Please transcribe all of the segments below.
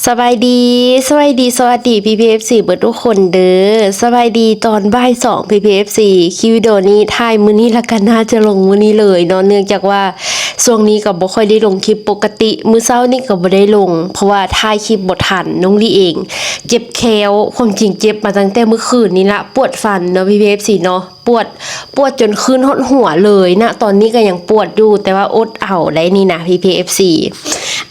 ສະບາຍດີ ສະບາຍດີ ສະຫວັດດີ ພີ່ໆ ເອັຟຊີ ເບິດທຸກຄົນເດີ. ສະບາຍດີຕອນບ່າຍສອງ ພີ່ໆ ເອັຟຊີ. ຄລິບວິດີໂອນີ້ຖ່າຍມື້ນີ້ ແລ້ວກໍໜ້າຈະລົງມື້ນີ້ເລີຍເນາະ ເນື່ອງຈາກວ່າຊ່ວງນີ້ກໍບໍ່ຄ່ອຍໄດ້ລົງຄລິບປົກກະຕິ. ມື້ເຊົ້ານີ້ກໍບໍ່ໄດ້ລົງ ເພາະວ່າຖ່າຍຄລິບບໍ່ທັນ. ນ້ອງລີເອງເຈັບແຂ້ວ, ຄວາມຈິງເຈັບມາຕັ້ງແຕ່ມື້ຄືນນີ້ລະ, ປວດຟັນເນາະ ພີ່ໆ ເອັຟຊີ ເນາະ. ປວດ ປວດຈົນຄືນຮອດຫົວເລີຍນະ, ຕອນນີ້ກໍຍັງປວດຢູ່ ແຕ່ວ່າອົດເອົາໄດ໋ນີ້ນະ ພີ່ໆ ເອັຟຊີ.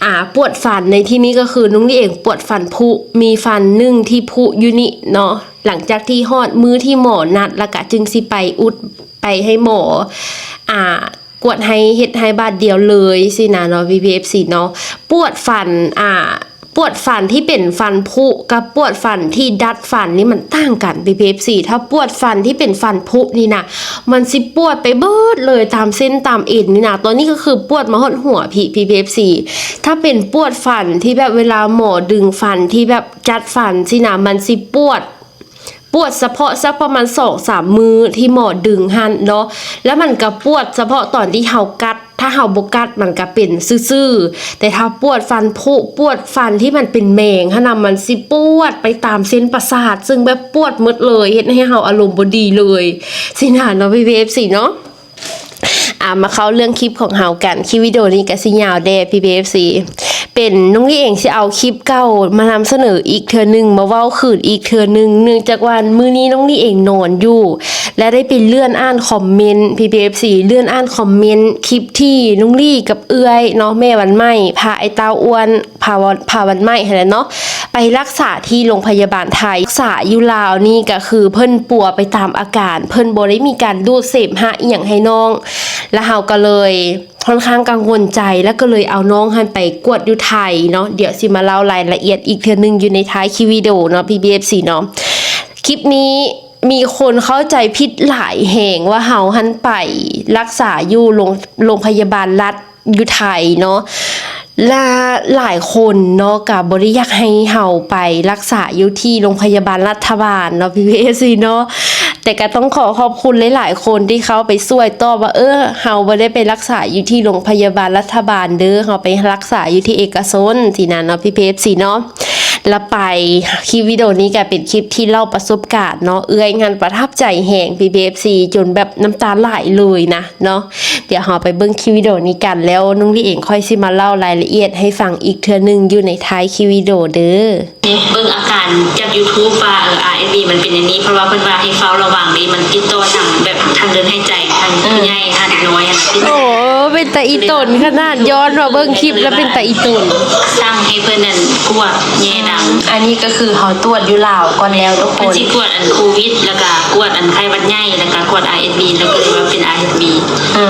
ອາ ປວດຟັນໃນທີ່ນີ້ກໍຄືນ້ອງລີເອງປວດຟັນຜຸ, ມີຟັນໜຶ່ງທີ່ຜຸຢູ່ນີ້ເນາະ. ຫຼັງຈາກທີ່ຮອດມື້ທີ່ໝໍນັດ ແລ້ວກະຈຶ່ງຊິໄປອຸດ ໄປໃຫ້ໝໍ ອາ ກວດໃຫ້ ເຮັດໃຫ້ບາດດຽວເລີຍຊີ້ນະເນາະ ພີ່ໆ ເອັຟຊີ ເນາະ. ປວດຟັນ ອາ ປວດຟັນທີ່ເປັນຟັນຜຸກັບປວດຟັນທີ່ດັດຟັນນີ້ມັນຕ່າງກັນ ພີ່ໆ ເອັຟຊີ. ຖ້າປວດຟັນທີ່ເປັນຟັນຜຸນີ້ນະ ມັນຊິປວດໄປເບິດເລີຍ ຕາມເສັ້ນຕາມເອັນນີ້ນະ. ຕອນນີ້ກໍຄືປວດມາຮອດຫົວພີ້ ພີ່ໆ ເອັຟຊີ. ຖ້າເປັນປວດຟັນທີ່ແບບເວລາໝໍດຶງຟັນ ທີ່ແບບຈັດຟັນຊີ້ນະ ມັນຊິປວດ ປວດສະເພາະສັກປະມານສອງສາມມື້ທີ່ໝໍດຶງຫັ້ນເນາະ, ແລ້ວມັນກະປວດສະເພາະຕອນທີ່ເຮົາກັດ, ຖ້າເຮົາບໍ່ກັດມັນກະເປັນຊື່ໆ. ແຕ່ຖ້າປວດຟັນຜຸ, ປວດຟັນທີ່ມັນເປັນແມງຫັ້ນນະ, ມັນຊິປວດໄປຕາມເສັ້ນປະສາດ, ຊຶ່ງແບບປວດໝົດເລີຍ, ເຮັດໃຫ້ເຮົາອາລົມບໍ່ດີເລີຍ ຊີ້ນະເນາະ ພີ່ໆ ເອັຟຊີ ເນາະ. ອາ ມາເຂົ້າເລື່ອງຄລິບຂອງເຮົາກັນ. ຄລິບວິດີໂອນີ້ກໍຊິຍາວແດ່ ພີ່ໆ ເອັຟຊີ. ເປັນນ້ອງລີເອງຊິເອົາຄລິບເກົ່າມານຳສະເໜີອີກເທື່ອໜຶ່ງ, ມາເວົ້າຄືນອີກເທື່ອໜຶ່ງ, ເນື່ອງຈາກວ່າມື້ນີ້ນ້ອງລີເອງນອນຢູ່ ແລະ ໄດ້ໄປເລື່ອນອ່ານຄອມເມັນ ພີ່ໆ ເອັຟຊີ, ເລື່ອນອ່ານຄອມເມັນຄລິບທີ່ນ້ອງລີກັບເອື້ອຍເນາະ, ແມ່ວັນໃໝ່ ພາໄອ້ເຕົ້າອ້ວນ ພາວັນ ພາວັນໃໝ່ຫັ້ນແຫຼະເນາະ ໄປລັກສາທີ່ໂລງພະຍາບານໄທ. ລັກສາຢູ່ລາວນີ້ກໍຄືເພິ່ນປົວໄປຕາມອາການ, ເພິ່ນບໍ່ໄດ້ມີການດູດເສມຫະອີ່ຫຍັງໃຫ້ນ້ອງ, ແລ້ວເຮົາກໍເລີຍຄ່ອນຂ້າງກັງວົນໃຈ, ແລ້ວກໍເລີຍເອົານ້ອງຫັ້ນໄປກວດຢູ່ໄທເນາະ. ດຽວຊິມາເລົ່າລາຍລະອຽດອີກເທື່ອໜຶ່ງຢູ່ໃນທ້າຍຄລິບວິດີໂອເນາະ ພີ່ໆ ເອັຟຊີ ເນາະ. ຄລິບນີ້ມີຄົນເຂົ້າໃຈຜິດຫຼາຍແຮງວ່າເຮົາຫັ້ນໄປລັກສາຢູ່ໂລງ ໂລງພະຍາບານລັດ ຢູ່ໄທເນາະ ລະຫຼາຍຄົນເນາະ ກະບໍ່ໄດ້ຢາກໃຫ້ເຮົາໄປລັກສາຢູ່ທີ່ໂລງພະຍາບານລັດຖະບານເນາະ ພີ່ໆ ເອັຟຊີ ເນາະ. ແຕ່ກະຕ້ອງຂໍຂອບຄຸນຫຼາຍໆຄົນທີ່ເຂົ້າໄປຊ່ວຍຕອບວ່າ ເອີ ເຮົາບໍ່ໄດ້ໄປລັກສາຢູ່ທີ່ໂລງພະຍາບານລັດຖະບານເດີ, ເຮົາໄປລັກສາຢູ່ທີ່ເອກະຊົນ ຊີ້ນະເນາະ ພີ່ໆ ເອັຟຊີ ເນາະ. ລະໄປ ຄລິບວິດີໂອນີ້ກະເປັນຄລິບທີ່ເລົ່າປະສົບການເນາະ, ເອື້ອຍຫັ້ນປະທັບໃຈແຮງ ພີ່ໆ ເອັຟຊີ ຈົນແບບນ້ຳຕາໄຫຼເລີຍນະ. ເນາະ ດຽວເຮົາໄປເບິ່ງຄລິບວິດີໂອນີ້ກັນ ແລ້ວນ້ອງລີເອງຄ່ອຍຊິມາເລົ່າລາຍລະອຽດໃຫ້ຟັງອີກເທື່ອໜຶ່ງຢູ່ໃນທ້າຍຄລິບວິດີໂອເດີ. ເບິ່ງອາການຈາກຢູທູບວ່າ ເອີ ອາເອັສບີ ມັນເປັນແນວນີ້ ເພາະວ່າເພິ່ນວ່າໃຫ້ເຝົ້າລະວັງເດ້ ມັນຕິດຕໍ່ທາງແບບທາງເດີນຫາຍໃຈ ທາງຜູ້ໃຫຍ່ ທາງເດັກນ້ອຍຫັ້ນນະ. ໂອ້ ເປັນຕາອີ່ຕົນຂະໜາດ, ຍ້ອນວ່າເບິ່ງຄລິບແລ້ວເປັນຕາອີ່ຕົນ. ສັ່ງໃຫ້ເພິ່ນນັ້ນກວດແຍດັງ. ອັນນີ້ກໍຄືເຮົາຕວດຢູ່ລາວກ່ອນແລ້ວທຸກຄົນ, ເພິ່ນຊິກວດອັນໂຄວິດ ແລ້ວກະກວດອັນໄຂ້ຫວັດໃຫຍ່ ແລ້ວກະກວດອາເອັສບີ ແລ້ວກໍເລີຍວ່າເປັນອາເອັສບີ. ອື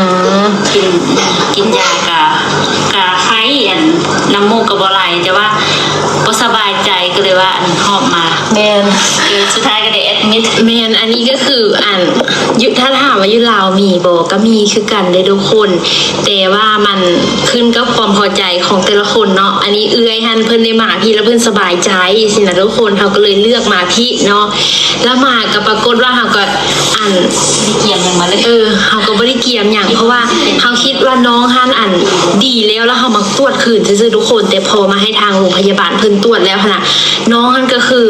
ມ ກິນ ກິນຢາກະ ກະໄຂ້ ອັນ ນ້ຳມູກກະບໍ່ໄຫຼ ແຕ່ວ່າບໍ່ສະບາຍໃຈ ກໍເລີຍວ່າ ອັນ ຫອບມາ. ແມ່ນ ຄືສຸດທ້າຍກໍໄດ້ແອັດມິດ. ແມ່ນ ອັນນີ້ກໍຄື ອັນ ຢູ່ ຖ້າຖາມວ່າຢູ່ລາວມີບໍ່? ກໍມີຄືກັນເດ້ທຸກຄົນ, ແຕ່ວ່າມັນຂຶ້ນກັບຄວາມພໍໃຈຂອງແຕ່ລະຄົນເນາະ. ອັນນີ້ເອື້ອຍຫັ້ນເພິ່ນໄດ້ມາພີ້ ແລ້ວເພິ່ນສະບາຍໃຈຊີ້ນະທຸກຄົນ, ເຮົາກໍເລີຍເລືອກມາພີ້ເນາະ. ແລ້ວມາກໍປາກົດວ່າເຮົາກໍ ອັນ ບໍ່ໄດ້ກຽມຫຍັງມາເລີຍ. ເອີ ເຮົາກໍບໍ່ໄດ້ກຽມຫຍັງ ເພາະວ່າເຮົາຄິດວ່ານ້ອງຫັ້ນ ອັນ ດີແລ້ວ ແລ້ວເຮົາມາກວດຄືນຊື່ໆທຸກຄົນ. ແຕ່ພໍມາໃຫ້ທາງໂຮງພະຍາບານເພິ່ນກວດແລ້ວຫັ້ນນະ ນ້ອງຫັ້ນກໍຄື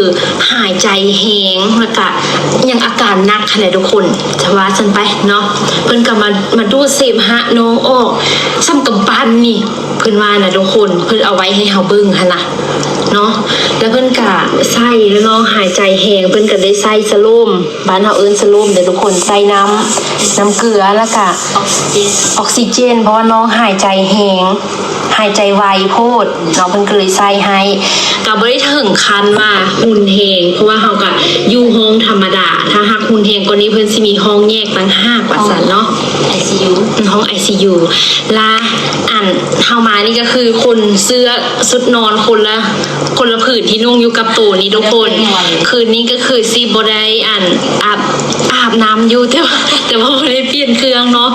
ຫາຍໃຈແຮງ ແລ້ວກະຍັງອາການໜັກຫັ້ນແຫຼະທຸກຄົນ ຈະວ່າຊັ້ນໄປເນາະ. ເພິ່ນກໍມາ ມາດູດເສມຫະນ້ອງອອກ ສ່ຳກຳປັ່ນນີ້ ເພິ່ນວ່ານະທຸກຄົນ, ເພິ່ນເອົາໄວ້ໃຫ້ເຮົາເບິ່ງຫັ້ນນະເນາະ. ແລ້ວເພິ່ນກະໃສ່ ແລ້ວນ້ອງຫາຍໃຈແຮງ ເພິ່ນກະໄດ້ໃສ່ສະໂລມ, ບ້ານເຮົາເອີ້ນສະໂລມເດີທຸກຄົນ, ໃສ່ນ້ຳ ນ້ຳເກືອ ແລ້ວກະ ອອກຊິເຈນ ເພາະວ່ານ້ອງຫາຍໃຈແຮງ ຫາຍໃຈໄວໂພດເນາະ, ເພິ່ນກໍເລີຍໃສ່ໃຫ້. ກໍບໍ່ໄດ້ເຖິງຂັ້ນວ່າຮຸນແຮງ ເພາະວ່າເຮົາກໍຢູ່ຫ້ອງທຳມະດາ, ຖ້າຫາກຮຸນແຮງກວ່ານີ້ ເພິ່ນຊິມີຫ້ອງແຍກຕ່າງຫາກວ່າຊັ້ນເນາະ, ໄອຊີຢູ ຫ້ອງໄອຊີຢູ. ລະ ອັນ ເຮົາມານີ້ກໍຄືຄົນເສື້ອຊຸດນອນຄົນລະ ຄົນລະຜືນທີ່ນຸ່ງຢູ່ກັບໂຕນີ້ທຸກຄົນ. ຄືນນີ້ກໍຄືຊິບໍ່ໄດ້ ອັນ ອາບ ອາບນ້ຳຢູ່ ແຕ່ວ່າ ແຕ່ວ່າບໍ່ໄດ້ປ່ຽນເຄື່ອງເນາະ.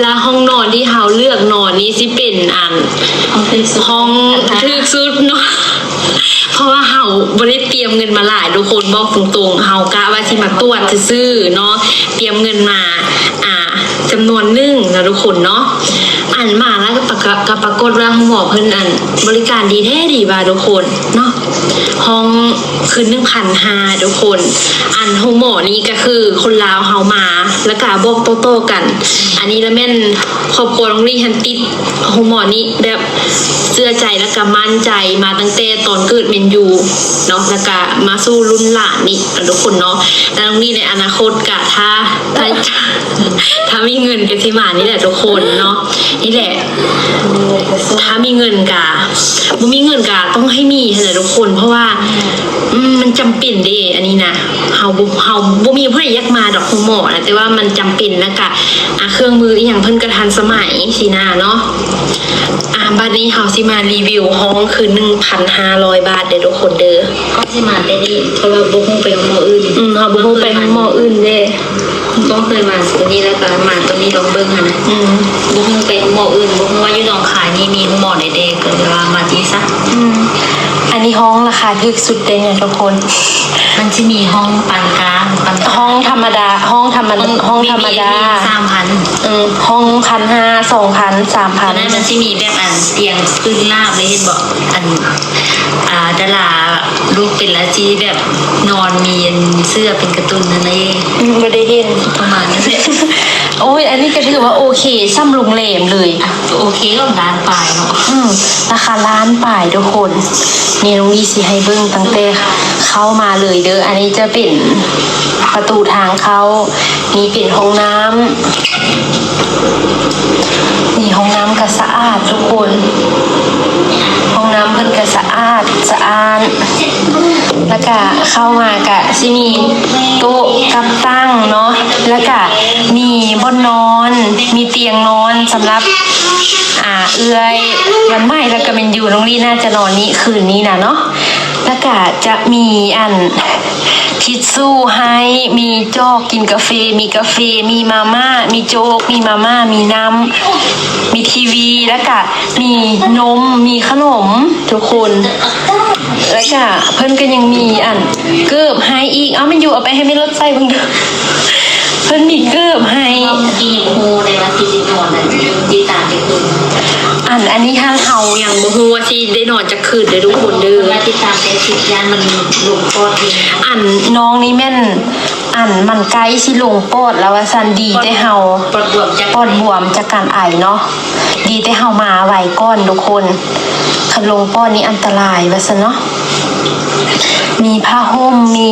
ລະຫ້ອງນອນທີ່ເຮົາເລືອກນອນນີ້ຊິເປັນ ອັນ ຫ້ອງຖືກສຸດເນາະ, ເພາະວ່າເຮົາບໍ່ໄດ້ຕຽມເງິນມາຫຼາຍທຸກຄົນ, ບອກຕົງໆ ເຮົາກະວ່າຊິມາກວດຊື່ໆເນາະ, ຕຽມເງິນມາ ອ່າ ຈຳນວນໜຶ່ງເນາະທຸກຄົນເນາະ. ອັນມາແລ້ວກໍປະກະ ກໍປາກົດວ່າໂຮງໝໍເພິ່ນ ອັນ ບໍລິການດີແທ້ດີວ່າທຸກຄົນເນາະ. ຫ້ອງຄືໜຶ່ງພັນຫ້າທຸກຄົນ. ອັນໂຮງໝໍນີ້ກໍຄືຄົນລາວເຮົາມາ ແລ້ວກໍບອກຕໍ່ໆກັນ. ອັນນີ້ລະແມ່ນຄອບຄົວນ້ອງລີ່ຫັ້ນຕິດໂຮງໝໍນີ້ແບບເຊື່ອໃຈ ແລ້ວກໍໝັ້ນໃຈມາຕັ້ງແຕ່ຕອນເກີດແມນຢູເນາະ ແລ້ວກໍມາສູ່ລຸ້ນຫຼານນີ້ເນາະທຸກຄົນເນາະ. ແລ້ວນ້ອງລີ່ໃນອະນາຄົດກະຖ້າ ຖ້າ ຖ້າມີເງິນກໍຊິມານີ້ແຫຼະທຸກຄົນເນາະ. ນີ້ແຫຼະ ຖ້າມີເງິນກະ ບໍ່ມີເງິນກະຕ້ອງໃຫ້ມີຫັ້ນແຫຼະທຸກຄົນ ເພາະວ່າ ອືມ ມັນຈຳເປັນເດ້ ອັນນີ້ນະ. ເຮົາບໍ່ ເຮົາບໍ່ມີຜູ້ໃດຢາກມາດອກໂຮງໝໍນະ ແຕ່ວ່າມັນຈຳເປັນ ແລ້ວກະ ອາ ເຄື່ອງມືອີ່ຫຍັງເພິ່ນກະທັນສະໄໝຊີ້ນະເນາະ. ອາ ບາດນີ້ເຮົາຊິມາຣີວິວຫ້ອງຄືໜຶ່ງພັນຫ້າຮ້ອຍບາດເດີທຸກຄົນເດີ. ກໍຊິມາແຕ່ນີ້ ເພາະວ່າບໍ່ຮູ້ໄປໂຮງໝໍອື່ນ. ອືມ ເຮົາບໍ່ຮູ້ໄປໂຮງໝໍອື່ນເດ້. ບໍ່ເຄີຍມາໂຕນີ້ ແລ້ວກໍມາໂຕນີ້ລອງເບິ່ງຫັ້ນນະ. ອືມ ບໍ່ຮູ້ໄປໂຮງໝໍອື່ນ ບໍ່ຮູ້ວ່າຢູ່ໜອງຄາຍນີ້ມີໂຮງໝໍໃດແດ່ ກໍເລີຍວ່າມາທີ່ຊະ. ອືມ ອັນນີ້ຫ້ອງລາຄາຖືກສຸດເດ້ນີ້ທຸກຄົນ. ມັນຊິມີຫ້ອງປານກາງ ປານ ຫ້ອງທຳມະດາ ຫ້ອງທຳມະ ຫ້ອງທຳມະດາ ສາມພັນ. ອືມ ຫ້ອງພັນຫ້າ ສອງພັນ ສາມພັນ. ແລ້ວມັນຊິມີແບບອັນຕຽງພື້ນລາບເລີຍ ເຫັນບໍ່? ອັນ ອ່າ ດາລາລູກເປັນລາວຊິແບບນອນມີອັນເສື້ອເປັນກາຕູນຫັ້ນເດ້. ອືມ ບໍ່ໄດ້ເຫັນ ປະມານນັ້ນແຫຼະ. ໂອ້ຍ ອັນນີ້ກໍຖືວ່າໂອເຄ ສ່ຳໂຮງແຮມເລີຍ. ກໍໂອເຄ ກໍລ້ານປາຍເນາະ. ອືມ ລາຄາລ້ານປາຍທຸກຄົນ. ນີ້ນ້ອງລີ່ຊິໃຫ້ເບິ່ງຕັ້ງແຕ່ເຂົ້າມາເລີຍເດີ. ອັນນີ້ຈະເປັນປະຕູທາງເຂົ້າ. ນີ້ເປັນຫ້ອງນ້ຳ. ນີ້ຫ້ອງນ້ຳກໍສະອາດທຸກຄົນ. ຫ້ອງນ້ຳເພິ່ນກໍສະອາດສະອ້ານ. ແລ້ວກະເຂົ້າມາກະຊິມີໂຕະກັບຕັ່ງເນາະ. ແລ້ວກະມີບ່ອນນອນ ມີຕຽງນອນສຳລັບ ອ່າ ເອື້ອຍວັນໃໝ່ ແລ້ວກະແມ່ນຢູ່ ນ້ອງລີ່ໜ້າຈະນອນນີ້ຄືນນີ້ນະເນາະ. ແລ້ວກະຈະມີອັນ ທິດຊູ່ໃຫ້ ມີຈອກກິນກາເຟ ມີກາເຟ ມີມາມ່າ ມີໂຈກ ມີມາມ່າ ມີນ້ຳ ມີທີວີ ແລ້ວກະມີນົມ ມີຂະໜົມທຸກຄົນ. ແລ້ວກະເພິ່ນກໍຍັງມີອັນເກີບໃຫ້ອີກ. ເອົ້າ ແມ່ນຢູ່ ເອົາໄປໃຫ້ແມ່ລົດໃສ່ເບິ່ງເດີ. ເພິ່ນມີເກີບໃຫ້. ທີ່ຮູ້ໄດ້ວ່າທີ່ນອນນັ້ນຕິດຕາມໄປຄືນ. ອັນ ອັນນີ້ຫາກເຮົາຍັງບໍ່ຮູ້ວ່າຊິໄດ້ນອນຈັກຄືນເດີທຸກຄົນເດີ. ເພິ່ນວ່າຕິດຕາມໃກ້ຊິດ ຢ້ານມັນລົງປອດເອງ. ອັນນ້ອງນີ້ແມ່ນ ອັນມັນໃກ້ຊິລົງປອດແລ້ວວ່າຊັ້ນ. ດີແຕ່ເຮົາ ປອດບວມຈາກ ປອດບວມຈາກການໄອເນາະ. ດີແຕ່ເຮົາມາໄວກ່ອນທຸກຄົນ. ຄັນລົງປອດນີ້ອັນຕະລາຍວ່າຊັ້ນເນາະ. ມີຜ້າຫົ່ມ ມີ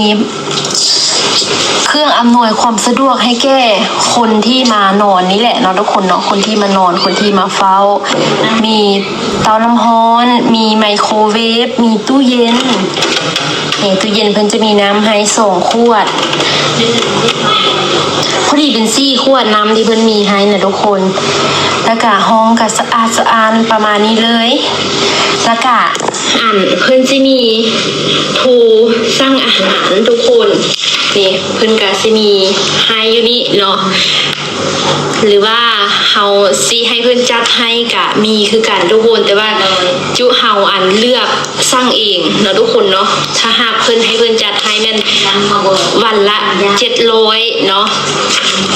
ເຄື່ອງອຳນວຍຄວາມສະດວກໃຫ້ແກ່ຄົນທີ່ມານອນນີ້ແຫຼະເນາະທຸກຄົນເນາະ. ຄົນທີ່ມານອນ ຄົນທີ່ມາເຝົ້າ. ມີເຕົານ້ຳຮ້ອນ ມີໄມໂຄເວຟ ມີຕູ້ເຢັນ. ນີ້ຕູ້ເຢັນເພິ່ນຈະມີນ້ຳໃຫ້ສອງຂວດ. ພໍດີເປັນສີ່ຂວດນ້ຳທີ່ເພິ່ນມີໃຫ້ນະທຸກຄົນ. ແລ້ວກະຫ້ອງກະສະອາດສະອ້ານປະມານນີ້ເລີຍ. ແລ້ວກະ ອັນເພິ່ນຊິມີໂທສັ່ງອາຫານທຸກຄົນ. ນີ້ເພິ່ນກະຊິມີໃຫ້ຢູ່ນີ້ເນາະ. ຫຼືວ່າເຮົາຊິໃຫ້ເພິ່ນຈັດໃຫ້ກະມີຄືກັນທຸກຄົນ. ແຕ່ວ່າຈຸເຮົາອັນເລືອກສັ່ງເອງເນາະທຸກຄົນເນາະ. ຖ້າຫາກເພິ່ນໃຫ້ເພິ່ນຈັດໃຫ້ແມ່ນວັນລະເຈັດຮ້ອຍເນາະ.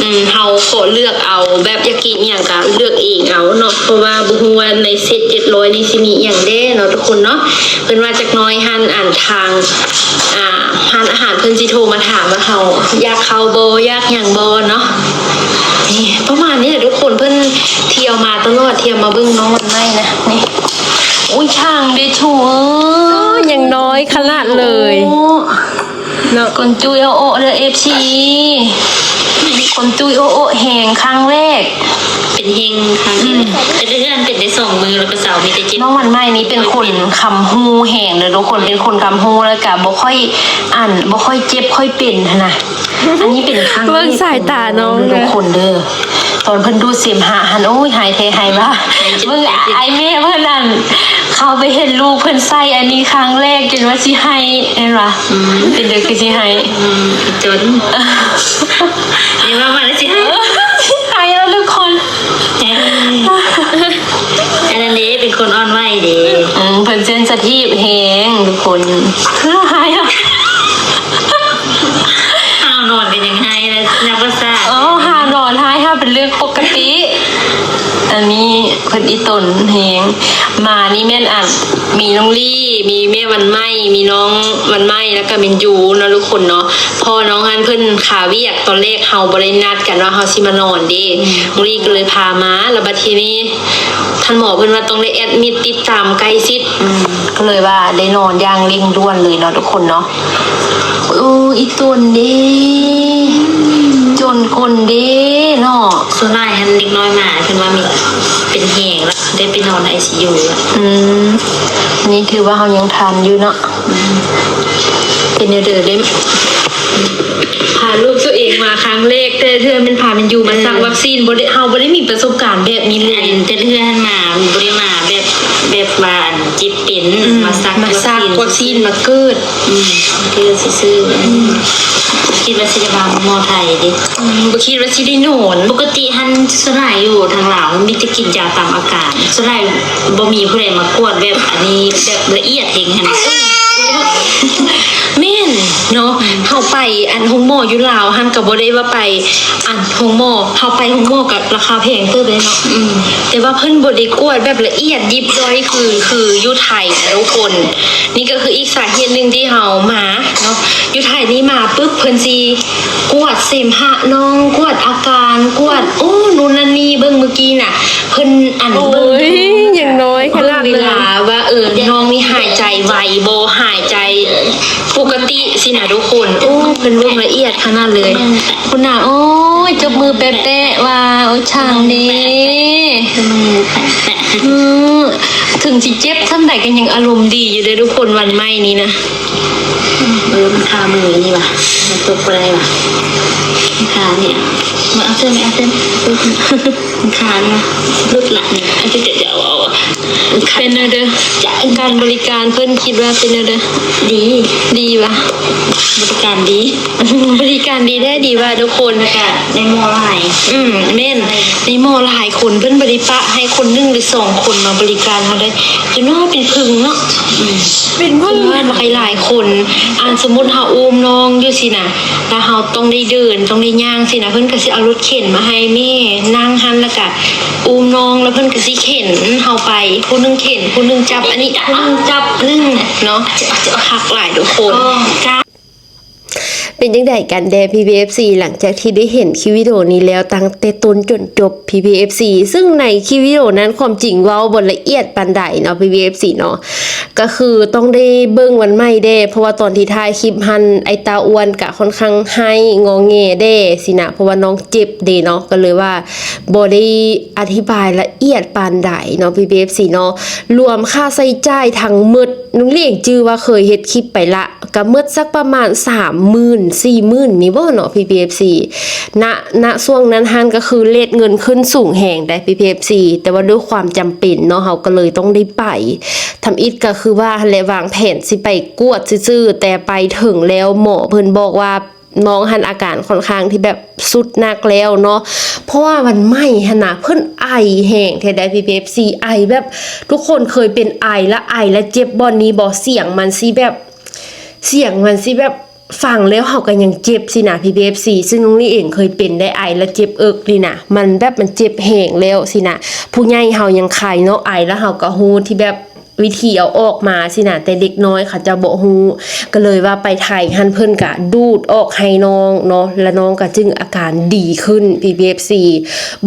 ອືມ ເຮົາຂໍເລືອກເອົາ ແບບຢາກກິນອີ່ຫຍັງກະເລືອກເອງເອົາເນາະ. ເພາະວ່າບໍ່ຮູ້ວ່າໃນເຊັດເຈັດຮ້ອຍນີ້ຊິມີອີ່ຫຍັງແດ່ເນາະທຸກຄົນເນາະ. ເພິ່ນວ່າຈັກໜ້ອຍຫັ້ນ ອັນທາງ ອ່າ ຮ້ານອາຫານເພິ່ນຊິໂທມາຖາມວ່າເຮົາຢາກເຂົ້າບໍ່ ຢາກຫຍັງບໍ່ເນາະ. ນີ້ປະມານນີ້ແຫຼະທຸກຄົນ. ເພິ່ນທ່ຽວມາຕະຫຼອດ ທ່ຽວມາເບິ່ງນ້ອງວັນໃໝ່ນະ. ນີ້ ໂອ້ຍ ຊ່າງເດທູ ເອີຍ ຍັງນ້ອຍຂະໜາດເລີຍ. ໂອ້ ເນາະ ຄົນຈຸ້ຍໂອໂອເດີ ເອັຟຊີ ຄົນຈຸ້ຍໂອໂອແຮງຄັ້ງແລກ ເປັນແຮງຄັ້ງ ອືມ ເປັນເດືອນ ເປັນໄດ້ສອງມື້ ແລ້ວກໍເຊົາ ມີແຕ່ເຈັບ. ນ້ອງວັນໃໝ່ນີ້ເປັນຄົນຄຳຮູ້ແຮງເດີທຸກຄົນ ເປັນຄົນຄຳຮູ້ ແລ້ວກໍບໍ່ຄ່ອຍ ອັນ ບໍ່ຄ່ອຍເຈັບຄ່ອຍເປັນຫັ້ນນະ. ອັນນີ້ເປັນຄັ້ງ ເບິ່ງສາຍຕານ້ອງເດີ ທຸກຄົນເດີ. ຕອນເພິ່ນດູດເສມຫະຫັ້ນ ໂອ້ຍ ຫາຍແທ້ຫາຍວ່າ. ເບິ່ງອ້າຍແມ່ເພິ່ນ ອັນ ເຂົ້າໄປເຫັນລູກເພິ່ນໃສ່ອັນນີ້ຄັ້ງແລກ ຈົນວ່າຊິໄຫ້ແມ່ນຫວາ? ອືມ ເປັນເດີຄືຊິໄຫ້. ອືມ ຈົນ ນີ້ວ່າມາແລ້ວຊິໄຫ້ ເອີ ຊິໄຫ້ແລ້ວທຸກຄົນ. ເອີ ອັນນັ້ນເດ້ ເປັນຄົນອ່ອນໄຫວເດ້. ອືມ ເພິ່ນເຊັນຊິທີບແຮງທຸກຄົນ. ຮ້າວນອນກໍຍັງໄຫ້ແລ້ວ ນັບພາສາ. ອໍ ຮ້າວນອນໄຫ້ຫາເປັນເລື່ອງປົກກະຕິ. ເອີ ອັນນີ້ເພິ່ນອີ່ຕົນແຮງ. ມານີ້ແມ່ນ ອັນ ມີນ້ອງລີ້ ມີແມ່ວັນໃໝ່ ມີນ້ອງວັນໃໝ່ ແລ້ວກໍແມ່ນຢູເນາະທຸກຄົນເນາະ. ພໍ່ນ້ອງຫັ້ນເພິ່ນຄາວຽກ ຕອນແລກເຮົາບໍ່ໄດ້ນັດກັນວ່າເຮົາຊິມານອນເດ້. ນ້ອງລີ້ກໍເລີຍພາມາ ແລ້ວບັດທີນີ້ທ່ານໝໍເພິ່ນວ່າຕ້ອງໄດ້ແອັດມິດຕິດຕາມໃກ້ຊິດ ກໍເລີຍວ່າໄດ້ນອນຢ່າງເລັ່ງດ່ວນເລີຍເນາະທຸກຄົນເນາະ. ໂອ້ ອີ່ຕົນເດ້ ຈົນຄົນເດ້ເນາະ. ສ່ວນຫຼາຍຫັ້ນເດັກນ້ອຍມາ ເພິ່ນວ່າມີ ເປັນແຮງລະ ໄດ້ໄປນອນໄອຊີຢູລະ. ອືມ ນີ້ຖືວ່າເຮົາຍັງທັນຢູ່ເນາະ. ເປັນແນວໃດເດ້ ພາລູກຕົວເອງມາຄັ້ງແລກ ແຕ່ເທື່ອແມ່ນພາແມ່ນຢູມາສັກວັກຊີນ ບໍ່ໄດ້ ເຮົາບໍ່ໄດ້ມີປະສົບການແບບນີ້ເລີຍ. ອັນແຕ່ເທື່ອຫັ້ນມາ ບໍ່ໄດ້ມາແບບ ແບບວ່າອັນເຈັບເປັນ ອືມ ມາສັກ ມາສັກວັກຊີນ ວັກຊີນມາເກີດ. ອືມ ເກີດຊື່ໆ. ອືມ ບໍ່ຄິດວ່າຊິໄດ້ມາໝໍໄທເດ້. ອືມ ບໍ່ຄິດວ່າຊິໄດ້ນອນ. ປົກກະຕິຫັ້ນສ່ວນຫຼາຍຢູ່ທາງລາວ ມີແຕ່ກິນຢາຕາມອາການ ສ່ວນຫຼາຍບໍ່ມີຜູ້ໃດມາກວດແບບອັນນີ້ ແບບລະອຽດເຮັງຫັ້ນ. ແມ່ນເນາະ ເຮົາໄປອັນໂຮງໝໍຢູ່ລາວຫັ້ນ ກໍບໍ່ໄດ້ວ່າໄປອັນໂຮງໝໍ ເຮົາໄປໂຮງໝໍກໍລາຄາແພງເຕີບເດ້ເນາະ. ອືມ ແຕ່ວ່າເພິ່ນບໍ່ໄດ້ກວດແບບລະອຽດຢິບຍ່ອຍ ຄື ຄືຢູ່ໄທນະທຸກຄົນ. ນີ້ກໍຄືອີກສາເຫດໜຶ່ງທີ່ເຮົາມາເນາະ. ຢູ່ໄທນີ້ມາປຶບ ເພິ່ນຊິກວດເສມຫະນ້ອງ ກວດອາການ ກວດ ໂອ້ ນູ້ນນັ້ນນີ້. ເບິ່ງມື້ກີ້ນະ ເພິ່ນອັນ ໂອ້ຍ ເບິ່ງ ຢ່າງນ້ອຍຂະໜາດເລີຍ ເວລາວ່າ ເອີ ນ້ອງນີ້ຫາຍໃຈໄວບໍ່ ຫາຍໃຈປົກກະຕິຊີ້ນະທຸກຄົນ. ໂອ້ ເພິ່ນເບິ່ງລະອຽດຂະໜາດເລີຍ. ອືມ ຄຸນນາ ໂອ້ຍ ຈົບມືແປະໆ ວ່າ ໂອ້ຍ ຊ່າງເດ້. ອືມ ເຖິງຊິເຈັບສ່ຳໃດກໍຍັງອາລົມດີຢູ່ເດ້ທຸກຄົນ ວັນໃໝ່ນີ້ນະ. ເອີ ມັນຄາມືນີ້ຫວາ ມັນຕົກບໍ່ໄດ້ຫວາ ມັນຄານີ້. ມາເອົາເສື້ອ ມາເອົາເສື້ອ ມັນຄານີ້ຫວາ ຫຼຸດລະນີ້. ເອົາ ເອົາ ເອົາ ເປັນແນວໃດ ການບໍລິການເພິ່ນ ຄິດວ່າເປັນແນວໃດ? ດີ ດີຫວາ ບໍລິການດີ. ບໍລິການດີແທ້ດີຫວາທຸກຄົນ ແລ້ວກະໃນໝໍຫຼາຍ. ອືມ ແມ່ນ ໃນໝໍຫຼາຍຄົນ ເພິ່ນບໍ່ໄດ້ປະໃຫ້ຄົນໜຶ່ງຫຼືສອງຄົນມາບໍລິການເຮົາໄດ້ ຈົນວ່າເປັນປຶ້ງເນາະ. ອືມ ເປັນປຶ້ງ ເພິ່ນວ່າຫຼາຍໆຄົນ ອັນ ສົມມຸດເຮົາອຸ້ມນ້ອງຢູ່ຊີ້ນະ ແລ້ວເຮົາຕ້ອງໄດ້ເດີນ ຕ້ອງໄດ້ຍ່າງຊີ້ນະ ເພິ່ນກໍຊິເອົາລົດເຂັນມາໃຫ້ແມ່ນັ່ງຫັ້ນ ແລ້ວກະອຸ້ມນ້ອງ ແລ້ວເພິ່ນກໍຊິເຂັນເຮົາໄປ ຜູ້ໜຶ່ງເຂັນ ຜູ້ໜຶ່ງຈັບອັນນີ້ ຜູ້ໜຶ່ງຈັບອັນນີ້ເນາະ. ຄັກຫຼາຍທຸກຄົນ. ເປັນຈັ່ງໃດກັນແດ່ ພີ່ໆ ເອັຟຊີ ຫຼັງຈາກທີ່ໄດ້ເຫັນຄລິບວິດີໂອນີ້ແລ້ວ ຕັ້ງແຕ່ຕົ້ນຈົນຈົບ ພີ່ໆ ເອັຟຊີ ຊຶ່ງໃນຄລິບວິດີໂອນັ້ນ ຄວາມຈິງເວົ້າບໍ່ລະອຽດປານໃດເນາະ ພີ່ໆ ເອັຟຊີ ເນາະ. ກໍຄືຕ້ອງໄດ້ເບິ່ງວັນໃໝ່ແດ່ ເພາະວ່າຕອນທີ່ຖ່າຍຄລິບຫັ້ນ ໄອ້ຕາອ້ວນກະຄ່ອນຂ້າງໄຫ້ງໍແງແດ່ຊີ້ນະ ເພາະວ່ານ້ອງເຈັບເດ້ເນາະ ກໍເລີຍວ່າບໍ່ໄດ້ອະທິບາຍລະອຽດປານໃດເນາະ ພີ່ໆ ເອັຟຊີ ເນາະ. ລວມຄ່າໃຊ້ຈ່າຍທັງໝົດ ນ້ອງຫຼຽງຈື່ວ່າເຄີຍເຮັດຄລິບໄປລະ ກະໝົດສັກປະມານສາມໝື່ນ ສີ່ໝື່ນນີ້ບໍ່ເນາະ ພີ່ໆ ເອັຟຊີ ນະ ນະຊ່ວງນັ້ນຫັ້ນ ກໍຄືເລດເງິນຂຶ້ນສູງແຮງໃດ໋ ພີ່ໆ ເອັຟຊີ ແຕ່ວ່າດ້ວຍຄວາມຈຳເປັນເນາະ ເຮົາກໍເລີຍຕ້ອງໄດ້ໄປ. ທຳອິດກໍຄືວ່າຫັ້ນແຫຼະ ວາງແຜນຊິໄປກວດຊື່ໆ ແຕ່ໄປເຖິງແລ້ວ ໝໍເພິ່ນບອກວ່າ ນ້ອງຫັ້ນອາການຄ່ອນຂ້າງທີ່ແບບສຸດໜັກແລ້ວເນາະ ເພາະວ່າວັນໃໝ່ຫັ້ນນະ ເພິ່ນໄອແຮງແທ້ໃດ໋ ພີ່ໆ ເອັຟຊີ ໄອແບບ ທຸກຄົນເຄີຍເປັນໄອລະ ໄອລະເຈັບບ່ອນນີ້ບໍ່? ສຽງມັນຊິແບບ ສຽງມັນຊິແບບ ຟັງແລ້ວເຮົາກໍຍັງເຈັບຊີ້ນະ ພີ່ໆ ເອັຟຊີ ຊຶ່ງນ້ອງນີ້ເອງເຄີຍເປັນໄດ໋ ໄອລະເຈັບເອິກນີ້ນະ ມັນແບບ ມັນເຈັບແຮງແລ້ວຊີ້ນະ. ຜູ້ໃຫຍ່ເຮົາຍັງໄຄເນາະ ໄອລະເຮົາກໍຮູ້ທີ່ແບບ ວິທີເອົາອອກມາຊີ້ນະ ແຕ່ເດັກນ້ອຍເຂົາເຈົ້າບໍ່ຮູ້ ກໍເລີຍວ່າໄປໄທຫັ້ນ ເພິ່ນກະດູດອອກໃຫ້ນ້ອງເນາະ ລະນ້ອງກະຈຶ່ງອາການດີຂຶ້ນ ພີ່ໆ ເອັຟຊີ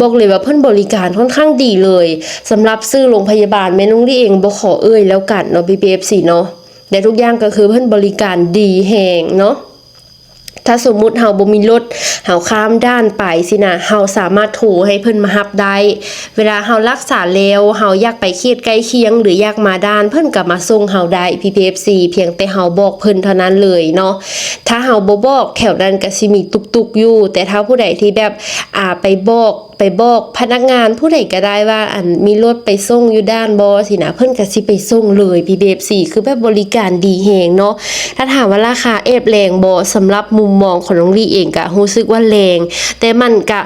ບອກເລີຍວ່າເພິ່ນບໍລິການຄ່ອນຂ້າງດີເລີຍ. ສຳລັບຊື່ໂຮງພະຍາບານແມ່ນ້ອງລີເອງບໍ່ຂໍເອີ່ຍແລ້ວກັນເນາະ ພີ່ໆ ເອັຟຊີ ເນາະ ແຕ່ທຸກຢ່າງກໍຄືເພິ່ນບໍລິການດີແຮງເນາະ. ຖ້າສົມມຸດເຮົາບໍ່ມີລົດ ເຮົາຂ້າມດ່ານໄປຊີ້ນະ ເຮົາສາມາດໂທໃຫ້ເພິ່ນມາຮັບໄດ້. ເວລາເຮົາລັກສາແລ້ວ ເຮົາຢາກໄປເຂດໃກ້ຄຽງ ຫຼື ຢາກມາດ່ານ ເພິ່ນກໍມາສົ່ງເຮົາໄດ້ ພີ່ໆ ເອັຟຊີ ພຽງແຕ່ເຮົາບອກເພິ່ນເທົ່ານັ້ນເລີຍເນາະ. ຖ້າເຮົາບໍ່ບອກ ແຖວນັ້ນກໍຊິມີຕຸກໆຢູ່ ແຕ່ຖ້າຜູ້ໃດທີ່ແບບ ອາ ໄປບອກ ໄປບອກພະນັກງານຜູ້ໃດກໍໄດ້ວ່າ ອັນ ມີລົດໄປສົ່ງຢູ່ດ່ານບໍ່ຊີ້ນະ ເພິ່ນກໍຊິໄປສົ່ງເລີຍ ພີ່ໆ ເອັຟຊີ ຄືແບບບໍລິການດີແຮງເນາະ. ຖ້າຖາມວ່າລາຄາແອບແລງບໍ່? ສຳລັບມຸມມອງຂອງນ້ອງລີເອງກະຮູ້ສຶກວ່າແລງ ແຕ່ມັນກະ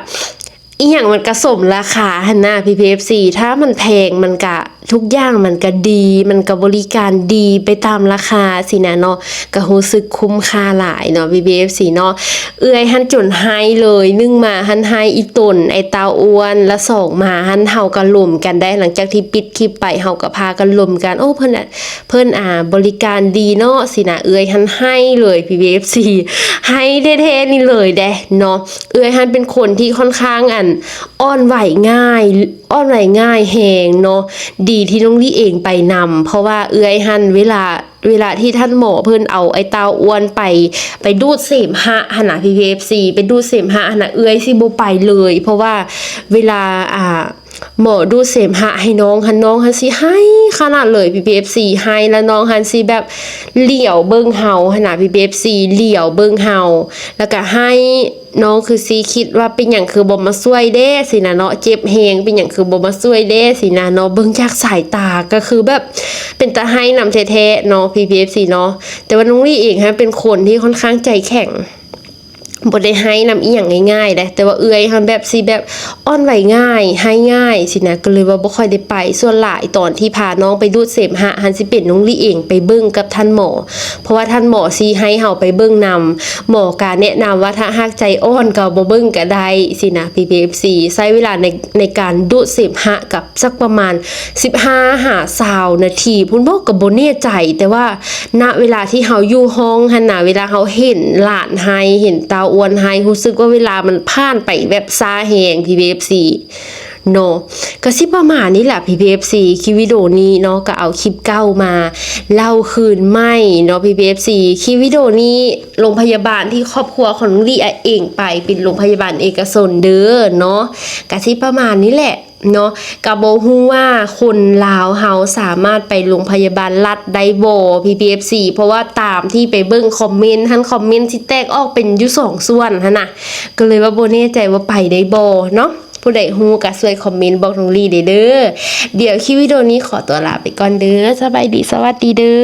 ອີ່ຫຍັງມັນກະສົມລາຄາຫັ້ນນະ ພີ່ໆ ເອັຟຊີ ຖ້າມັນແພງມັນກະ ທຸກຢ່າງມັນກະດີ ມັນກະບໍລິການດີໄປຕາມລາຄາຊີ້ນະເນາະ ກະຮູ້ສຶກຄຸ້ມຄ່າຫຼາຍເນາະ ພີ່ໆເອັຟຊີເນາະ. ເອື້ອຍຫັ້ນຈົນໄຫ້ເລີຍ ໜຶ່ງມາຫັ້ນໄຫ້ອີ່ຕົນ ໄອ້ເຕົ້າອ້ວນ ລະສອງມາຫັ້ນເຮົາກະລົມກັນໄດ້ ຫຼັງຈາກທີ່ປິດຄລິບໄປ ເຮົາກະພາກັນລົມກັນ ໂອ້ ເພິ່ນ ເພິ່ນ ອ່າ ບໍລິການດີເນາະຊີ້ນະ ເອື້ອຍຫັ້ນໄຫ້ເລີຍ ພີ່ໆເອັຟຊີ ໄຫ້ແທ້ໆນີ້ເລີຍເດ້ເນາະ. ເອື້ອຍຫັ້ນເປັນຄົນທີ່ຄ່ອນຂ້າງ ອັນ ອ່ອນໄຫວງ່າຍ ອ່ອນໄຫວງ່າຍແຮງເນາະ ດີທີ່ນ້ອງລີເອງໄປນຳ ເພາະວ່າເອື້ອຍຫັ້ນ ເວລາ ເວລາທີ່ທ່ານໝໍເພິ່ນເອົາໄອ້ເຕົ້າອ້ວນໄປ ໄປດູດເສມຫະຫັ້ນນະ ພີ່ໆເອັຟຊີ ໄປດູດເສມຫະຫັ້ນນະ ເອື້ອຍຊິບໍ່ໄປເລີຍ ເພາະວ່າເວລາ ອ່າ ໝໍດູດເສມຫະໃຫ້ນ້ອງຫັ້ນ ນ້ອງຫັ້ນຊິໄຫ້ຂະໜາດເລີຍ ພີ່ໆເອັຟຊີ ໄຫ້ລະນ້ອງຫັ້ນຊິແບບຫຼຽວເບິ່ງເຮົາຫັ້ນນະ ພີ່ໆເອັຟຊີ ຫຼຽວເບິ່ງເຮົາ ລະກະໄຫ້ ນ້ອງຄືຊິຄິດວ່າເປັນຫຍັງຄືບໍ່ມາຊ່ວຍເດ້ຊີ້ນະເນາະ ເຈັບແຮງ ເປັນຫຍັງຄືບໍ່ມາຊ່ວຍເດ້ຊີ້ນະເນາະ ເບິ່ງຈາກສາຍຕາກະຄືແບບເປັນຕາໄຫ້ນຳແທ້ໆເນາະ ພີ່ໆເອັຟຊີເນາະ. ແຕ່ວ່ານ້ອງລີເອງຫັ້ນເປັນຄົນທີ່ຄ່ອນຂ້າງໃຈແຂງ ບໍ່ໄດ້ໄຫ້ນຳອີ່ຫຍັງງ່າຍໆເດ້ ແຕ່ວ່າເອື້ອຍຫັ້ນແບບຊິແບບອ່ອນໄຫວງ່າຍ ໄຫ້ງ່າຍຊີ້ນະ ກະເລີຍວ່າບໍ່ຄ່ອຍໄດ້ໄປ. ສ່ວນຫຼາຍຕອນທີ່ພານ້ອງໄປດູດເສມຫະຫັ້ນຊິເປັນນ້ອງລີເອງໄປເບິ່ງກັບທ່ານໝໍ ເພາະວ່າທ່ານໝໍຊິໃຫ້ເຮົາໄປເບິ່ງນຳ ໝໍກະແນະນຳວ່າຖ້າຫາກໃຈອ່ອນກະບໍ່ເບິ່ງກະໄດ້ຊີ້ນະ ພີ່ໆເອັຟຊີ ໃຊ້ເວລາໃນ ໃນການດູດເສມຫະກັບ ສັກປະມານສິບຫ້າຫາຊາວນາທີພຸ້ນບໍ ກະບໍ່ແນ່ໃຈ ແຕ່ວ່ານະເວລາທີ່ເຮົາຢູ່ຫ້ອງຫັ້ນນະ ເວລາເຮົາເຫັນຫຼານໄຫ້ ເຫັນເຕົ້າອ້ວນໄຫ້ ຮູ້ສຶກວ່າເວລາມັນຜ່ານໄປແບບຊ້າແຮງ ພີ່ໆເອັຟຊີເນາະ. ກະຊິປະມານນີ້ແຫຼະ ພີ່ໆເອັຟຊີ ຄລິບວິດີໂອນີ້ເນາະ ກະເອົາຄລິບເກົ່າມາເລົ່າຄືນໃໝ່ເນາະ ພີ່ໆເອັຟຊີ ຄລິບວິດີໂອນີ້ ໂລງພະຍາບານທີ່ຄອບຄົວຂອງນ້ອງລີເອງໄປ ເປັນໂລງພະຍາບານເອກະຊົນເດີເນາະ ກະຊິປະມານນີ້ແຫຼະ ເນາະ ກະບໍ່ຮູ້ວ່າຄົນລາວເຮົາສາມາດໄປໂລງພະຍາບານລັດໄດ້ບໍ່ ພີ່ໆເອັຟຊີ ເພາະວ່າຕາມທີ່ໄປເບິ່ງຄອມເມັນຫັ້ນ ຄອມເມັນຊິແຕກອອກເປັນຢູ່ສອງສ່ວນຫັ້ນນະ ກະເລີຍວ່າບໍ່ແນ່ໃຈວ່າໄປໄດ້ບໍ່ເນາະ. ຜູ້ໃດຮູ້ກະຊ່ວຍຄອມເມັນບອກນ້ອງລີແດ່ເດີ. ດຽວຄລິບວິດີໂອນີ້ຂໍຕົວລາໄປກ່ອນເດີ. ສະບາຍດີ ສະຫວັດດີເດີ.